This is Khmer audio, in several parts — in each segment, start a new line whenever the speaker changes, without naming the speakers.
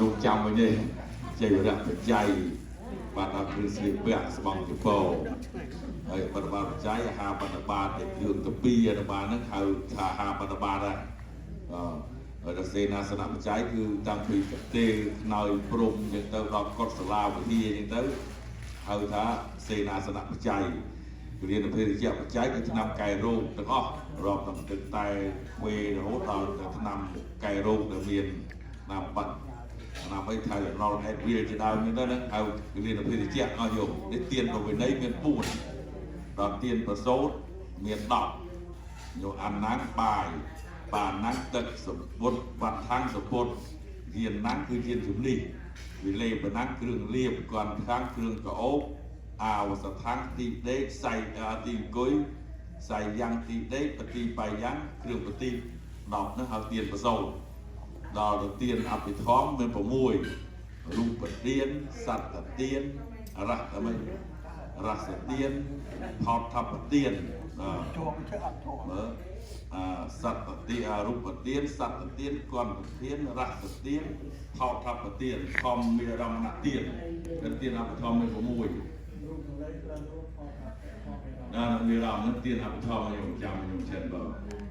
លោកចាំវិញទេជ័យវរៈបច្ច័យបាទដល់គ្រឿងស្លៀកពាក់ស្បង់ចពោហើយបរិបត្តិបច្ច័យអាហារបរិបត្តិដែលគ្រឿងកាពីអនុបានហ្នឹងហៅថាអាហារបរិបត្តិដែរអឺហើយដល់សេនាសនៈបច្ច័យគឺតាំងពីកទេលខ្នើយព្រំអញ្ចឹងទៅដល់កុដិសាលាវិហារអញ្ចឹងទៅហៅថាសេនាសនៈបច្ច័យ ពលានភេទជ្ជៈបច្ច័យគឺថ្នាំកែរោគទាំងអស់រាប់តាំងទឹកតែខ្វេរហូតដល់ទៅថ្នាំកែរោគដែលមានថ្នាំបាត់ថ្នាំអីថៃឡណុលអេតវីលជាដើមហ្នឹងទៅហ្នឹងហៅពលានភេទជ្ជៈអស់យោនេះទានប្រវិន័យមាន4ដល់ទានប្រសូតមាន10យោអានណាំងបាយបានណាំងទឹកសម្ពុតវត្តខាងសម្ពុតយានណាំងគឺយានជំនិះវិលេបណាំងគ្រឿងលៀបគន់ខាងគ្រឿងកោប អាវសថាំងទីដេកសៃទីអង្គុយសៃយ៉ាងទីដេកបទីបាយយ៉ាងគ្រឿងបទី10នោះហៅទានប្រសូតដល់ទៅទានអភិធម្មមាន6រូបទានសត្វទានរសអីរសទានផោតថពទានបាទ
ជាប់chứអត់ជាប់
មើលអាសត្វទានរូបទានសត្វទានកន្ធទានរសទានផោតថពទានធម្មារមណទានទានអភិធម្មមាន6 ណាមានអារម្មណ៍នឹងទានអភិធម្មខ្ញុំចាំខ្ញុំចិនបើ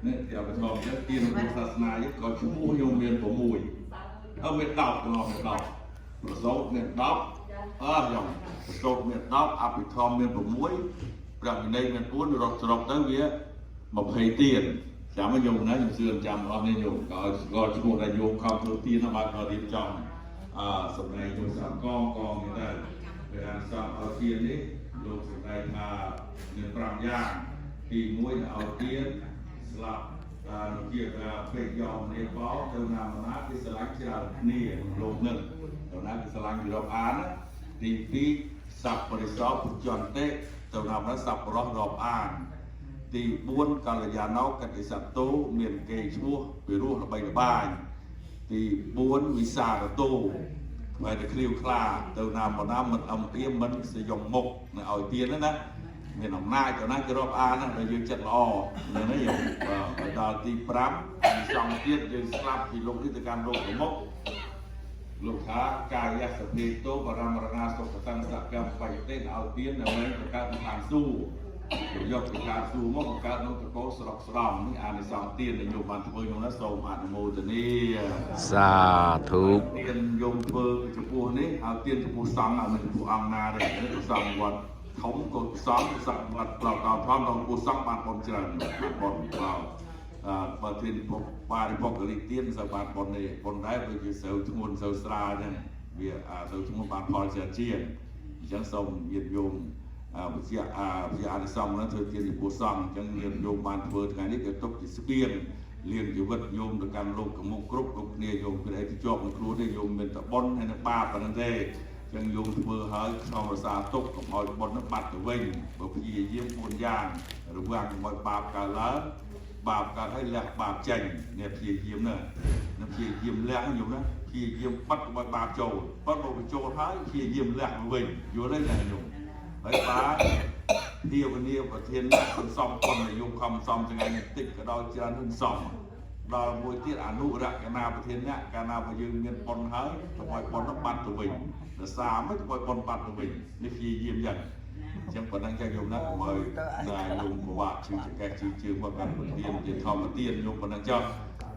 នេះទានអភិធម្មចឹងទានក្នុងសាសនាយើងក៏ឈ្មោះខ្ញុំមាន6អើមាន10ទាំងអស់មាន10ប្រសូតមាន10អើខ្ញុំប្រសូតមាន10អភិធម្មមាន6ព្រះវិន័យមាន4រត់សរុបទៅវា20ទានចាំខ្ញុំណាខ្ញុំសឿនចាំអស់នេះខ្ញុំក៏ឲ្យស្គាល់ឈ្មោះដែលយោមខំធ្វើទានណាបាទក៏រៀបចំអឺសម្ដែងយកសាកងកងនេះទៅពេលអានសពឲ្យទាននេះលោកសម្ដែងថាមាន5យ៉ាងទី1ឲ្យទានស្លាប់អាជាពេកយកនេះបោទៅណាមណាគេស្រឡាញ់ច្រើនគ្នាក្នុងលោកនឹងទៅណាគេស្រឡាញ់គេរាប់អានណាទី2សัพពរិសោពុជន្តិទៅណាមណាសัพបរោះរាប់អាន ទី4កល្យាណោកតិសតោមានគេឈ្មោះពីរោះល្បីល្បាញទី4វិសារតោខ្វែតែឃ្លាវខ្លាទៅណាមកណាមិនអំអៀមមិនសយំមុខនៅឲ្យទៀនហ្នឹងណាមានអំណាចទៅណាគេរាប់អានណាដល់យើងចិត្តល្អហ្នឹងណាយើងបាទដល់ទី5វិសង្ឃទៀតយើងស្លាប់ពីលោកនេះទៅកាន់លោកប្រមុខលោកថាកាយសភេទោបរមរណាសុខតੰសកម្មបច្ចតិឲ្យទៀនដើម្បីបង្កើតឋានសួគ៌ យកពីការសួរមកបង្កើតនៅតកោស្រុកស្រំនេះអានិសង្សទានដែលញោមបានធ្វើខ្ញុំណាសូមអនុមោទនា
សាធុ
ទានញោមធ្វើចំពោះនេះហើយទានចំពោះសង្ឃអត់មានចំពោះអង្គណាទេនេះសង្ឃវត្តធំក៏សង្ឃសង្ឃវត្តប្លកដល់ធំដល់ពោះសង្ឃបានបុណ្យច្រើនបានបុណ្យបាទអឺបើទានពុកបាទពុកលិទានសូវបានបុណ្យនេះបុណ្យដែរដូចជាស្រូវធ្ងន់ស្រូវស្រាលអញ្ចឹងវាអាស្រូវធ្ងន់បានផលច្រើនជាងអញ្ចឹងសូមញាតិញោម អវិជ្ជាអាវិជ្ជាអានិសង្សហ្នឹងធ្វើទានចំពោះសង្ឃអញ្ចឹងញាតិញោមបានធ្វើថ្ងៃនេះក៏ទុកជាស្បៀងលៀងជីវិតញោមទៅកាន់លោកកមុខគ្រប់គ្រប់គ្នាញោមគឺអីទៅជាប់នឹងខ្លួនទេញោមមានតែបុណ្យហើយនឹងបាបប៉ុណ្្នឹងទេអញ្ចឹងញោមធ្វើហើយខំរសាទុកកុំឲ្យបុណ្យហ្នឹងបាត់ទៅវិញបើព្យាយាម4យ៉ាងរវាងកុំឲ្យបាបកើតឡើងបាបកើតហើយលះបាបចេញនេះព្យាយាមណានឹងព្យាយាមលះញោមណាព្យាយាមបាត់កុំឲ្យបាបចូលបាត់មកចូលហើយព្យាយាមលះមកវិញយល់ទេណាញោម ហើយបាទភាវនាប្រធានសន្សំបុណ្យនិយមខំសំថ្ងៃនេះតិចក៏ដោយច្រើននឹងសំដល់មួយទៀតអនុរកណាប្រធានៈកាលណាបើយើងមានបុណ្យហើយកុំឲ្យបុណ្យនោះបាត់ទៅវិញដោយសារមិនកុំឲ្យបុណ្យបាត់ទៅវិញនេះព្យាយាមយ៉ាងអញ្ចឹងប៉ុណ្ណឹងចាញោមណាកុំឲ្យណាញោមពិបាកឈឺចង្កេះឈឺជើងមកកាន់ប្រធានជាធម្មទានញោមប៉ុណ្ណឹងចុះ